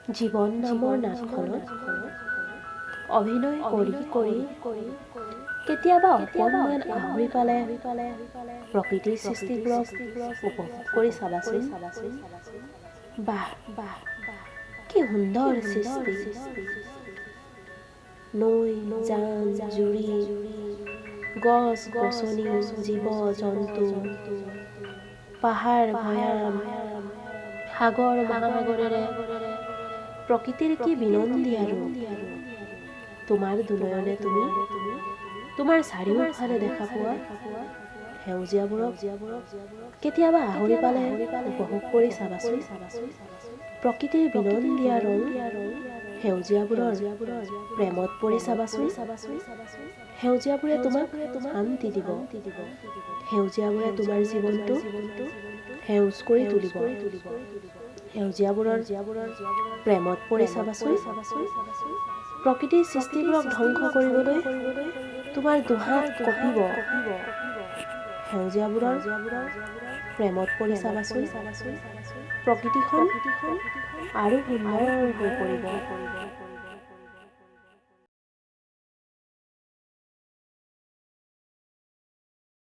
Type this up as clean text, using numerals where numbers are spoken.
জীৱন নামৰ নাটখনত অভিনয় কৰি কৰি কেতিয়াবা অকণমান আহৰি পালে প্ৰকৃতিৰ সৃষ্টিবোৰক উপভোগ কৰি চাবাচোন। বাহ বাহ, কি সুন্দৰ সৃষ্টি! নৈ, জান জুৰি, গছ গছনি, জীৱ জন্তু, পাহাৰ ভৈয়াম, সাগৰ মহাসাগৰেৰে প্ৰকৃতিৰ কি বিনন্দীয়া ৰূপ! তোমাৰ দুনয়নে তুমি তোমাৰ চাৰিওফালে দেখা পোৱা সেউজীয়াবোৰক কেতিয়াবা আহৰি পালে উপভোগ কৰি চাবাচোন। প্ৰকৃতিৰ বিনন্দীয়া ৰং সেউজীয়াবোৰৰ প্ৰেমত পৰি চাবাচোন। সেউজীয়াবোৰে তোমাক শান্তি দিব। সেউজীয়াবোৰে তোমাৰ জীৱনটো সেউজ কৰি তুলিব। সেউজীয়াবোৰৰ প্ৰেমত পৰি চাবাচোন। প্ৰকৃতিৰ সৃষ্টিবোৰক ধ্বংস কৰিবলৈ তোমাৰ দুহাত কঁপিব। সেউজীয়াবোৰৰ প্ৰেমত পৰি চাবাচোন, প্ৰকৃতিখন আৰু সুন্দৰ হৈ পৰিব।